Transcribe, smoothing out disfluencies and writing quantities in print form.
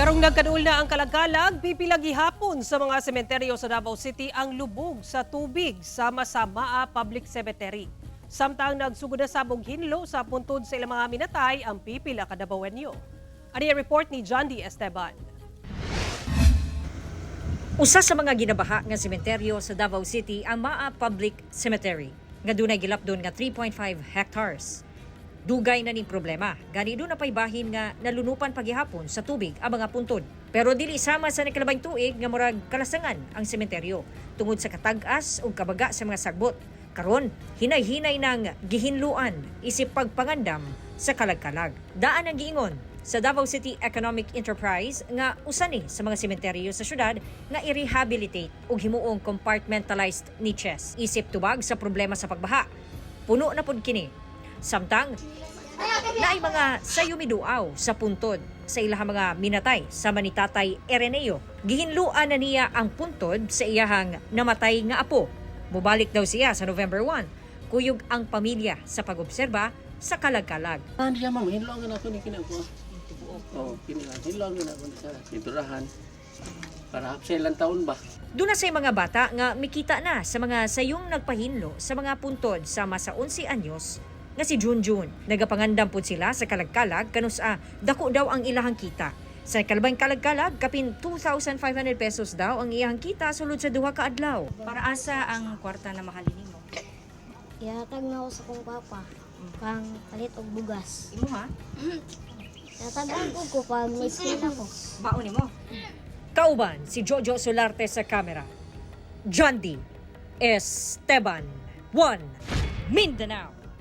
Karong nagkaduol na ang kalagkalag, pipila gihapon sa mga sementeryo sa Davao City ang lubog sa tubig sama sa Maa Public Cemetery. Samtang nagsugod na sabog hinlo sa puntod sa ilang mga minatay ang pipila ka Dabawenyo. Ani ang report ni John D. Esteban. Usa sa mga ginabaha nga sementeryo sa Davao City ang Maa Public Cemetery nga dunay gilapdon nga 3.5 hectares. Dugay na ning problema, gani duna pay bahin nga nalunupan pagihapon sa tubig ang mga puntod. Pero dili sama sa nakalabang tuig nga murag kalasangan ang sementeryo tungod sa katag-as ug kabaga sa mga sagbot. Karon, hinay-hinay nang gihinluan isip pagpangandam sa kalagkalag. Daan ang giingon sa Davao City Economic Enterprise nga usa ni sa mga sementeryo sa syudad nga i-rehabilitate ug himuong compartmentalized niches isip tubag sa problema sa pagbaha. Puno na pud kini. Samtang naay mga sayo miduaw sa puntod sa ilahang mga minatay sama ni Tatay Ereneo. Gihinluan na niya ang puntod sa iyahang namatay nga apo. Mubalik daw siya sa November 1. Kuyog ang pamilya sa pag-obserba sa kalagkalag. Ah, siya, ma'am, hinlo ang ako ni kina ko. Oo, kini lang. Hinlo ang ako ni sa pinturahan. Para sa ilang taon ba? Doon na sa mga bata nga mikita na sa mga sayong nagpahinlo sa mga puntod sama sa 11 anyos nga si Junjun. Nagapangandam pud sila sa kalagkalag kanus-a dako daw ang ilahang kita. Sa kalabang kalagkalag, kapin 2,500 pesos daw ang iyahang kita sulod sa duha ka adlaw. Para asa ang kwarta na mahalin nimo? Ihatag na ako sa kong papa pang palit og bugas. Imo ha? Ihatagan ko ko pag may-school ako. Baon nimo. Kauban si Jojo Solarte sa kamera. John D. Esteban, 1 Mindanao.